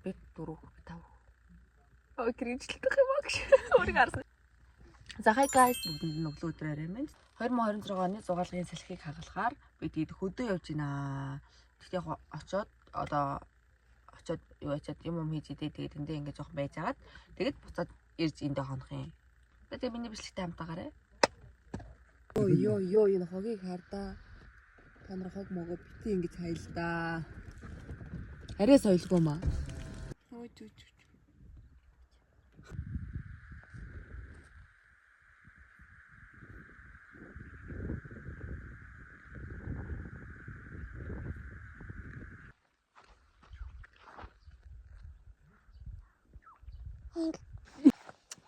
Би 4, 5. Ой, cringe лэх юм аа гэж. Өөрийг харсан. За, hi guys, бүгдэнд нь өглөө өдрөөр юм. 2026 оны зугаалгын салхийг хагалахаар бид ид хөдөө явж байна. Тэгтээ яг очоод одоо очоод юу ачаад юм юм хийж идээ, тэгээд тэндээ ингэж жоохон байж агаад тэгээд буцаад ирж эндээ хонох юм. Тэгээ миний бичлэгтэй хамтаагаарай. Йоо ёо ёо, энэ хогийг хардаа. Та нар хог могоо бити ингэж хаялдаа. Арай соёлгүй маа. Өө чү чү.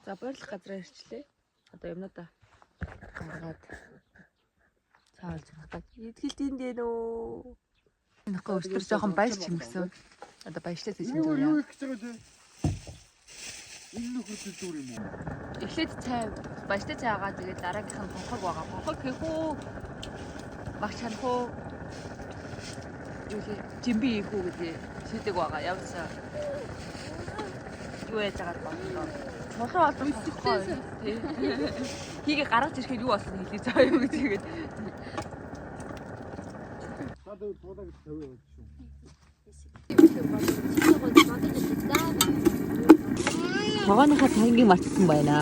За, бойрлох газраа ирчлээ. Одоо юмнуудаа гаргаад цаалж хатаад идгэлт энд ээ нөө. Нөхгүй өчтөр жоохон баяр чимгсэн. Одоо баяртай зэжин Юу зөө. юу их гэж байгаа те? Энэ нөхөр зүгээр юм уу? Эхлээд цай, баяртай цай агаа, тэгээд дараагийнх нь бонхог байгаа. Бонхог хийх үү? Баг чанах уу? Юу хий? Жимби хийх үү гэдэг шийдэг байгаа. Явсан. Юу яаж байгааг бодлоо. Чулуу олон бонхоо. Тий. Хийгээ гаргаж ирэхээр юу болсон хэлээ заа юу гэж тэгээд. Надад туулаа гэж тавиа явж шүү. Тогооныхаа тангийг мартсан байна.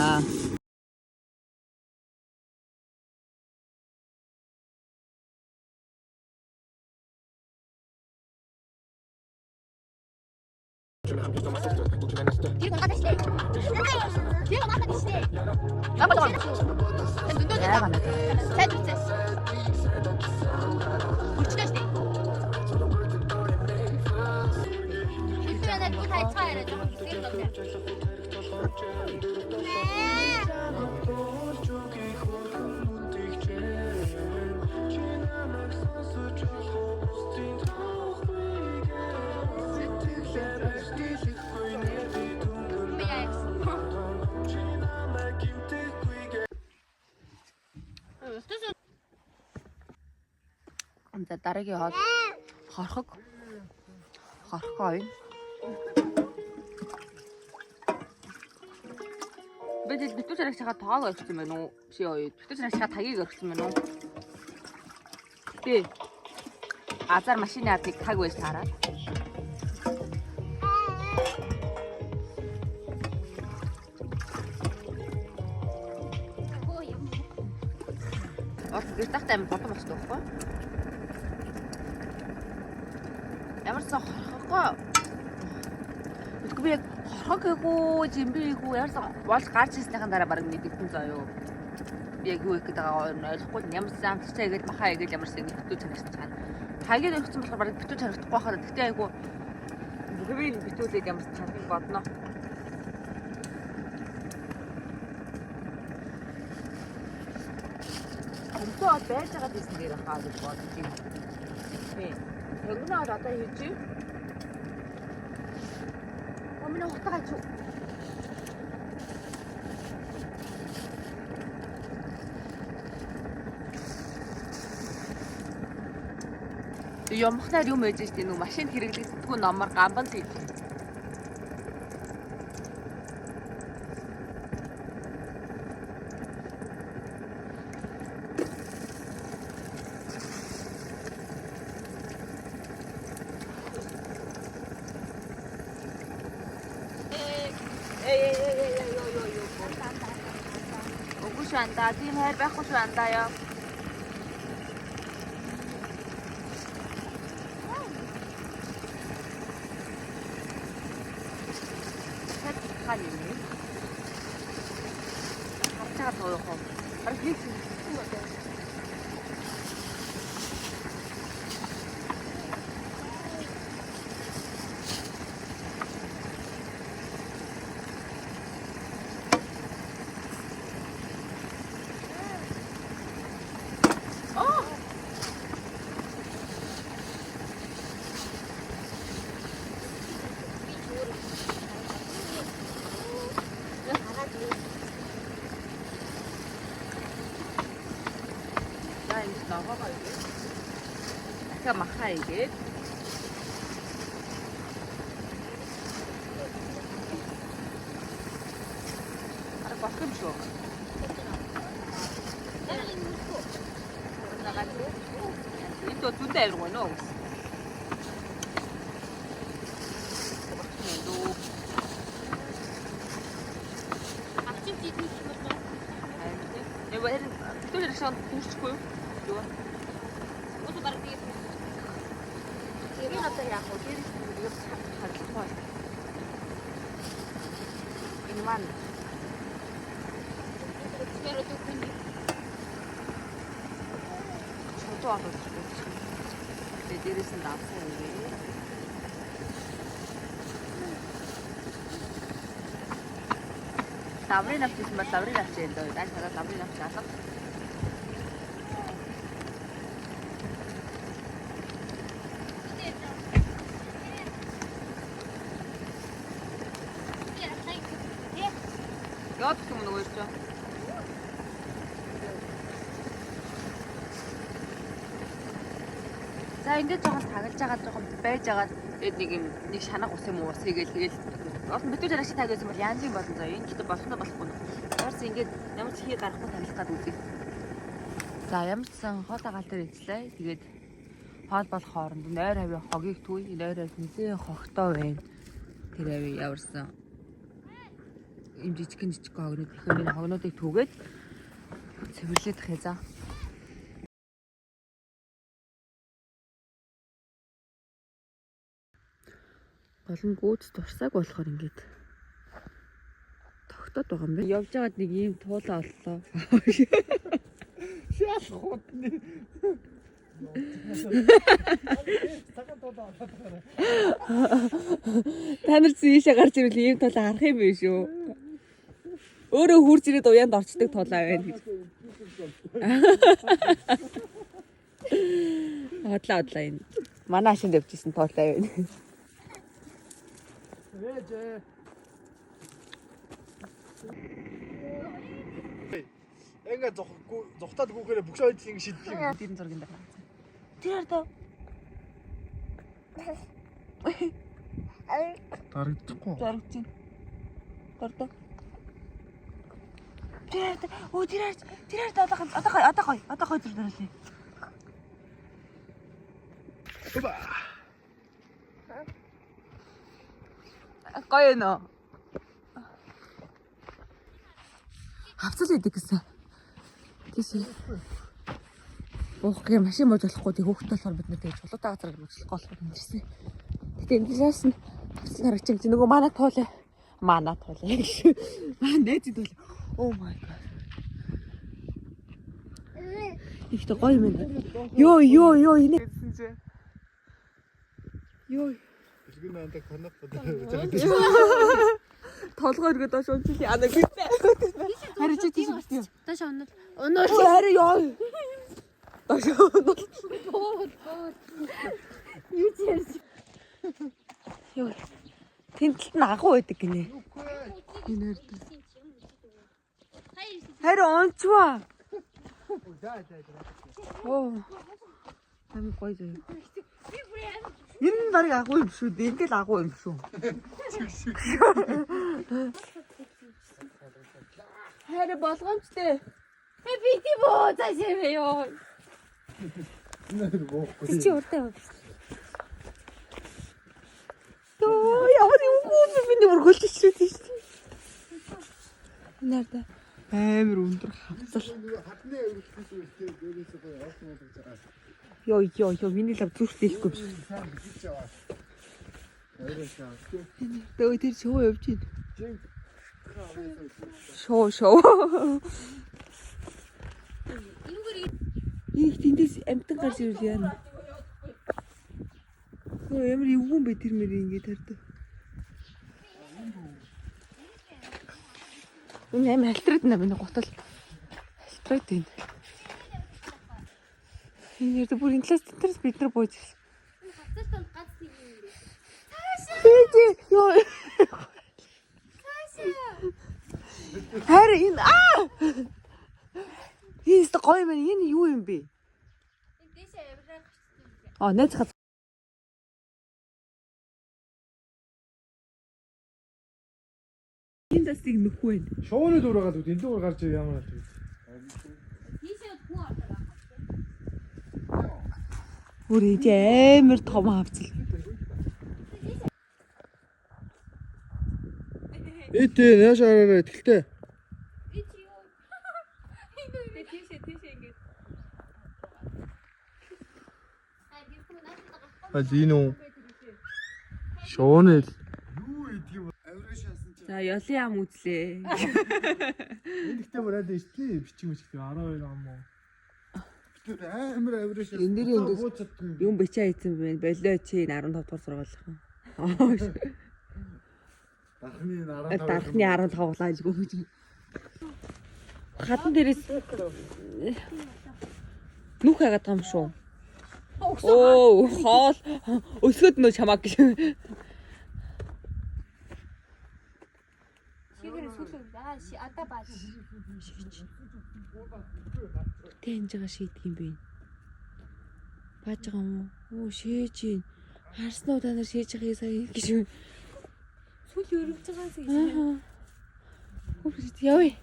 За, дараагийн хоол хорхог. Хорхоо юм. Би л битүү чарагч хаа тоог орчихсон байна уу? Биш ёо. Битүү чарагч хаа тагийг орчихсон байна уу? Тэ. Азар машины ардыг таг байж таарад. Орт гэртахтай амар бодон болчихдог байхгүй юу? Ямар ч сан хорхогоо. Тэгэхгүй би яг хорхог хийгүү, жимби хийгүү, ямар ч сан болж гарч ирснийхэн дараа баг мэдэгдэн заа юу. Би яг юу хийх гээд байгааг ойлгохгүй, ямар ч сан амтчаа игээл махаа игээл ямар ч сан битүү чанарч чана. Тагийг өгсөн болохоор баг битүү чанардахгүй хахад, тэгтээ айгу бүхнийг битүүлээд ямар ч чанарыг бодно. Хөртөө бол байж байгаа дейсэн дээр хаа гэж бодож байна. Тийм. Хөнгөнөө бол одоо хийж юу? Өмнө утгаа чи. Юмхнаар юм ээж штэ, нүү машинд хэрэглэгддэггүй номор гамбан тийж. Эй эй эй эй, ёо ёо ёо. Үгүй шүү андаа. Тийм хайр байхгүй шүү андаа ёо. Хаан юм бэ? Харж байгаа дуу юу? Харин хийх юм байна. За, ингэж ногоогоо игээд. Дахиад махаа игээд. Болох юм шүү. Энэ дөө зүндэ авиргүй нөө. Эва харин тэр шиг дүүрчихгүй юу? Юу? Тэр одоо яах вэ? Тэр нэг харилцахгүй байна. Энэ маань чодоо олоод ирсэн. Тэгээ дээрээс нь давсан юм бэ. Лаврын авч ирсэн бол лаврын авч юм дөө. Дааш хараа лаврын авч алга. Яваад гэх юм нөгөө ирж. За ингээд жоохон тагалж байгаа жоохон байж байгаа тэгээд нэг юм нэг шанаг ус юм уу ус хийгээл тэгэл олон битүүл арагч таг байсан бол янз юм болон заа. Энэ гэхдээ болох нь болохгүй. Ямарч ингээд ямар ч хий гарахгүй таглах гад үзье. За ямар ч сан хоол агаал дээр идэлээ. Тэгээд хоол болох хооронд нойр хавийн хогийг түй. Нойр хавь нэлээд хогтой байна. Тэр хавийн яварсан юм жижигхэн жижигхэн хогнууд тэгэхээр энэ хогнуудыг түгээд цэвэрлээд хэ за. Гол нь гүйц дурсааг болохоор ингээд тогтоод байгаа юм байна. Явж байгаад нэг ийм туулаа оллоо. Шал хутны. Цагаан туулаа олоод байгаа. Та нар ийшээ гарч ирвэл ийм туулаа харах юм биш үү? Өөрөө хурж ирээд уяанд орчдөг туулаа байна гэж. Одлаа одлаа энэ. Манай ашинд явжсэн туулаа байна. Вэжээ. Ингээ зохгүй зогтоод гүүхээр бүх шойд ингэ шиддэг юм. Дэрэн зургийн дараа. Тэр хардаа. Дарагдахгүй. Зарагч байна. Гардаа. Тэр хардаа. Өө тэр хард. Тэр хард одоо одоо гой одоо гой одоо гой зүр дараалаа. Гоё нөө. Хавцал идэг гэсэн. Тийш. Буух юм машин бууж болохгүй тэг хөөхтэй болохоор бид нэр тэг чулуутай газар бууж болохгүй болохоор мэдэрсэн. Гэтэ эндээс нь хавцал харагч юм чи нөгөө манай туулаа. Манай туулаа гэж. Манай нээзийн туулаа. Oh my god. Ихтэй гоё юм байна. Йоо ёо ёо энэ гэсэн чи. Йоо Дэлгэн антаг танах. толгой өргөд доош унчихлаа. Аа нэг битээ. Харин чи тийш битээ. Доош унал. Өнөө Ой харин ёо. Доош унал. боо боо. Юу ч ярьж. Йоо. Тэн талд нь агуу байдаг гинэ. Энэ өрд. Харин унчваа. Оо. Амар гоё зөө. Энэ нь баг агуу юм шүү дээ. Ингээл агуу юм шүү. Харин болгоомжтой. Э би тийм боо цаашаа юм ёо. Энэ буухгүй. Чи урдаа яв. Йоо, ямар юм бэ? Миний өргөлж ичрээд тийм шүү. Нарда. Амар өндөр хавцал. Хадны өргөлтөөс үлдээ дээрээс гоё орсон болж байгаа. Йоо, ёо, ёо, миний лав зүрх дийлэхгүй юм шиг. Сайн бэлж яваа. Хоёроосаа. Дөө тэр шоу явж байна. Жинк. Шоу, шоу. Их тэндээс амтан гарч ирвэл яана. Йоо, ямар эвгүй юм бэ тэр мөр ингэ тардаг. Энэ амар халтраад байна миний гутал. Халтраад байна. Энэ ярд бүр энэ талаас тэрс бид нар бууж ирсэн. Хацар танд гац нэг юм бэ. Ээжи ёо. Харин энэ аа! Энэ өстө гоё юм байна. Энэ юу юм бэ? Дээшээ авираа гарчсан юм бэ. Аа, найз хаз. Чин засыг нөхөө байна. Шууны дүр байгаа л үү? Энэ дүүр гарч ирээ ямар л үү? Тийшээ хүн ордог байх. Бүр энэ амар том хавцал. Этэ нааш араараа итгэлтэй. Би чи юу? Тэгээ тийшээ тийшээ ингэж. А зин үү? Шууны л. За ёлын ам үзлээ. Энэ ихтэй бүр аль ичтэй бичиг мичгтэй 12 ам уу. Тэр амар авираш. Энэ дээр ингэж юм бичээ хийсэн байна. Болио чи 15 дугаар сургуулийнхан. Дархны 15. Дархны 15 улаа гэж гүгж. Хадан дээрээс нүх хагаад байгаа юм шүү. Оо, хоол өсгöd нөө чамааг гэж. Шигээр сүлэг. Аа ши ада баа. Тэ энэ жага шийдэг юм бэ? Бааж байгаа юм уу? Оо, шээж гин. Харсан уу та нар шээж байгааг сая гэж. Сүл өргөж байгаас гэж. Аа. Хүүхэд явъя.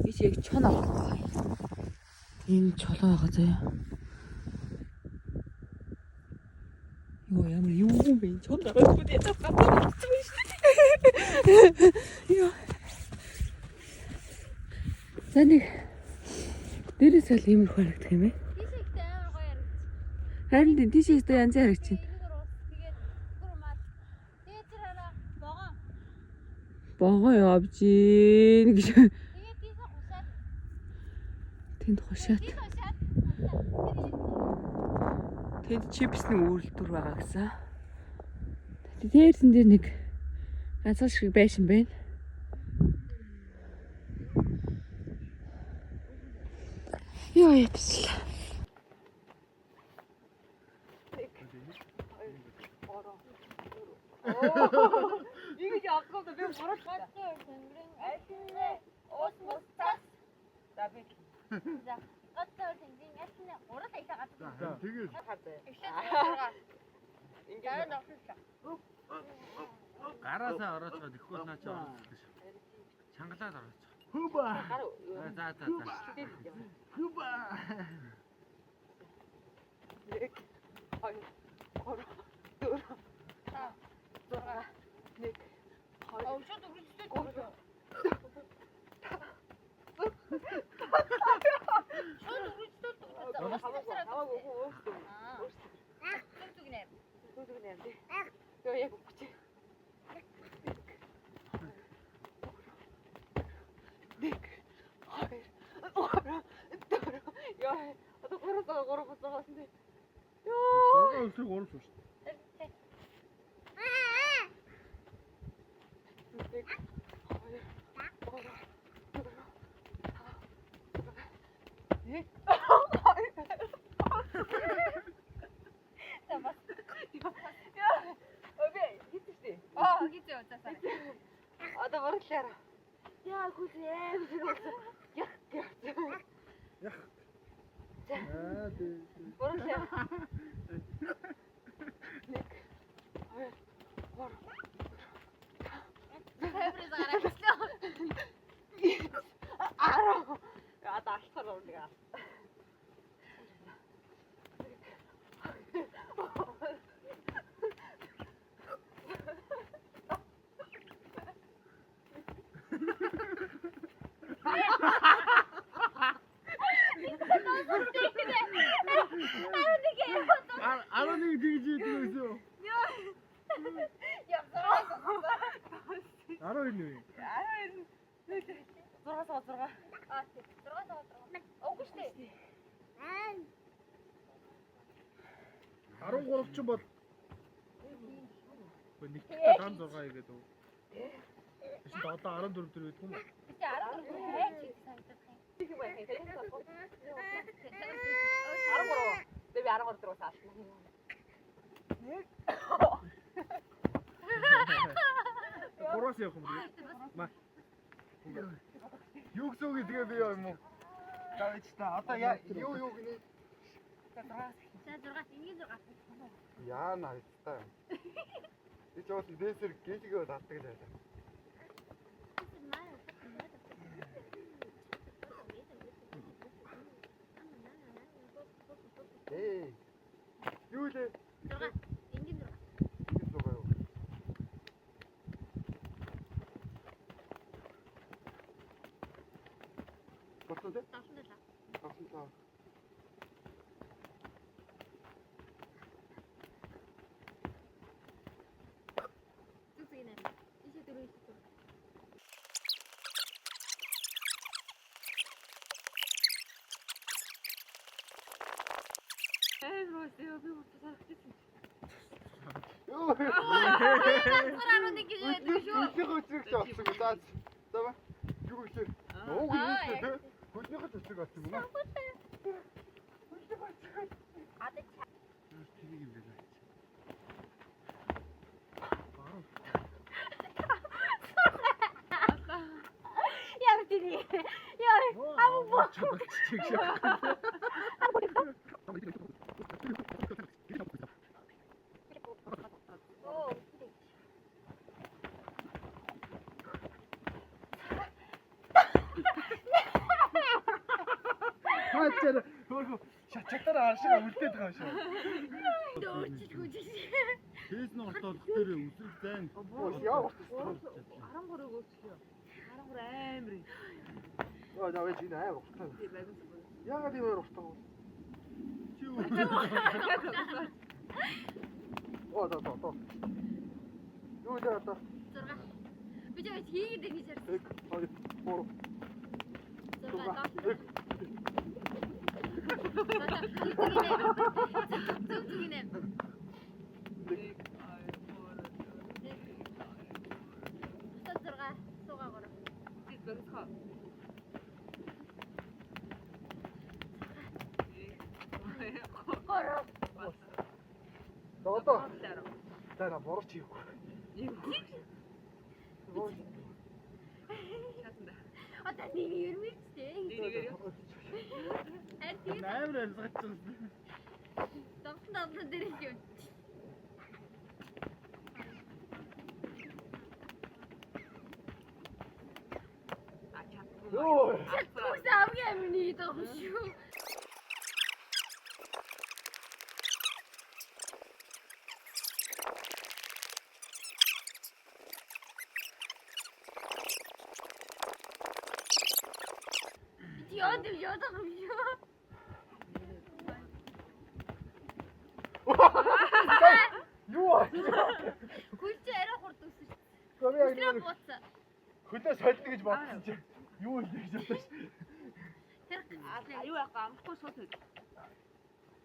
Би чи яг чон авах гоё. Энэ чолоо байгаа заяа. Йоо ямар юм юм бэ? Чон авах үү? Ядаа гадаа болчихсон юм шүү дээ. Йоо. За нэг дээрээс л иймэрхүү харагдах юм бэ? Тийшээ ихтэй амар гоё харагдчих. Харин тийм тийшээ ихтэй янз харагч байна. Энэ ус тэгээд гүрмал. Тэгээд тэр хараа вогон. Богоо явж гин гэж. Тэгээд тийшээ хушаад. Тэнд хушаат. Тийшээ хушаад. Тэнд чипсний үйлдвэр байгаа гэсэн. Дээрсэн дээр нэг ганцхан шиг байшин байна. Йоо ятчлаа. Ингэж авахгүй би буруу Ганцхан тэнгэрийн альнэ ус мус цас. За би За ганцхан тэнгэрийн альнэ гурал аяга газар. Тэгээд Эхлээд зургаа. Дараа нь огтлоо. Гараасаа ороочоод ихгүй наа чи ороочсон гэж. Чангалаад ороочоо. Хүба. За за за. Хүба. 1 2 3 4 5 6 1 2 Өвшөд үргэлжлээд дөрөв. Шууд үргэлжлээд дөрөв. Хамаагүй хамаагүй өөртөө Аа. Зүг нэ. зүг нэ юм тий. Йоо яг үгүй чи. Нэг хоёр гурав дөрөв. Йоо одоо гурав зургаа гурав зургаа болсон тий. Йоо 6 өсрэг 3 шүү дээ. Нэг хоёр гурав дөрөв тав зургаа нэг хоёр. За бас. Йоо би хийсэн шүү дээ. Аа гэж яа за. Одоо бурлаараа. Яа хүлээ юм болсон. Ях гэх. Ях. Аа тий. Бурлаа. Нэг хоёр гурав Февраль гараад ирлээ. 10. Одоо алтгаар орно нэг. Араа нэг тэгж идэг байсан. Яа. 12 нэ. 12 6 6 6. Аа тий. 6 6 6. Үгүй шүү дээ. 13 ч бол Гэхдээ нэг дахь дан 6 игээд үү. Тэшин одоо 14 дэр байдаг юм уу? Би чи 14 хайч гэж санагдах юм. Их юм байна. 13. Би 13 дэр бас ална. Нэг 3-аас явах юм бэ? Ма. Юу гэсэн үг тэгээ би юм уу? За ич та одоо яа юу юу гинэ? За 6 энгийн 6. Яа наацтай юм. Би ч уус дээсэр гэлгээ татдаг л байлаа. лээ? 6. Энгийн 6. Энгийн 6 юу? Болсон тий? 77. 77. Зүг зүг нэ. Ийшээ 4 ийшээ 6. Йоо. 11 гэж байдаг шүү. Хөлнийхөө өцрийг ч олсон гэ. За. За ба. Юу гэлээ? Ууг юм шүү дээ. Хөлнийхөө өцрийг олсон юм уу? Хөлнийхөө өцрийг. Одоо Тэнийг юм бэ. Яа тийм. Яа. Ам боо. Чиг шиг. Оо. Хаачаар хөөхөө шатчатаар аршиг үлдээд байгаа юм шиг. Өөрчлөлгүй жиш. Хээс нь ортоолох дээр үсрэх зайн. Яа уртсан. 13-ыг өөрчлөё. 13 амар юм. Йоо, яа вэж энэ амар уртаа. Тийм байгуулсан. Яагаад ийм амар уртаа вэ? Чи юу? Оо, за за за. Юу лээ одоо? 6. Би ч хийгээд ингэж харсан. 1 2 3 6. 1 Зүг зүг нэ. 1 6 суугаа 3. Богцоо. 3. За одоо. За на борооч хийхгүй. Ийм. Чадна. Одоо нэг ермэгч дээ. Нэгээр юу? Харин тийм Амар арилгацсан. довсон довсон дээр их юм. А чадгүй. Йоо. Үгүй хамгийн амир нэг байгаа юм шүү. Яад яад юм шүү. Юу аа? Хөл чи арай хурд өссөн шүү. Би яг Тэр нэг бууцсан. хөлөө солино гэж бодсон чи юу юм гэж бодсон ш. Тэр Аюу яах амхгүй шууд хөл.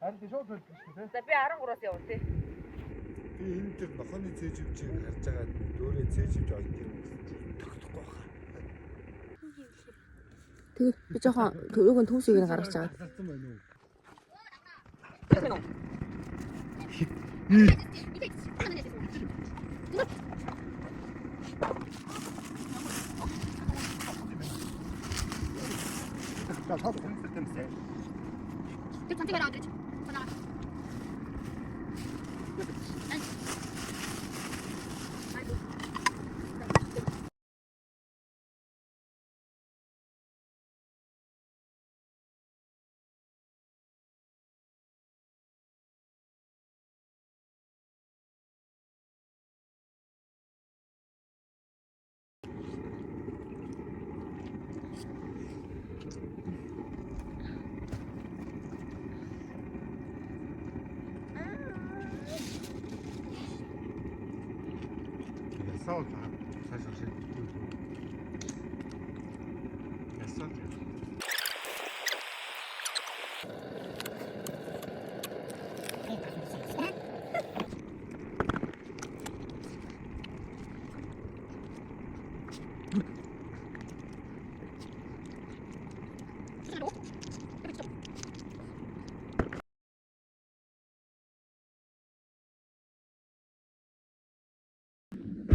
Харин тийм шууд солино шүү дээ. За би 13-аас явуу тий. Би энэ төр нохооны цээжвчийг харж байгаад дөөрээ цээжвч ойд юм гэсэн чинь тогтохгүй байна. Тэгээ би жоохон юуг нь төмсийг нь гаргаж байгаа. Асарсан байна уу? За тоо. Тэр цантыг бараа өдрөж. Санаа. Ясаа бол цааш шид. Ясаа.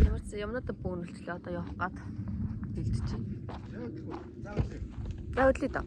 Ямар ч юмнуудаа бөөнөлтлөө одоо явах гад бэлдэж байна. За өдлөө доо.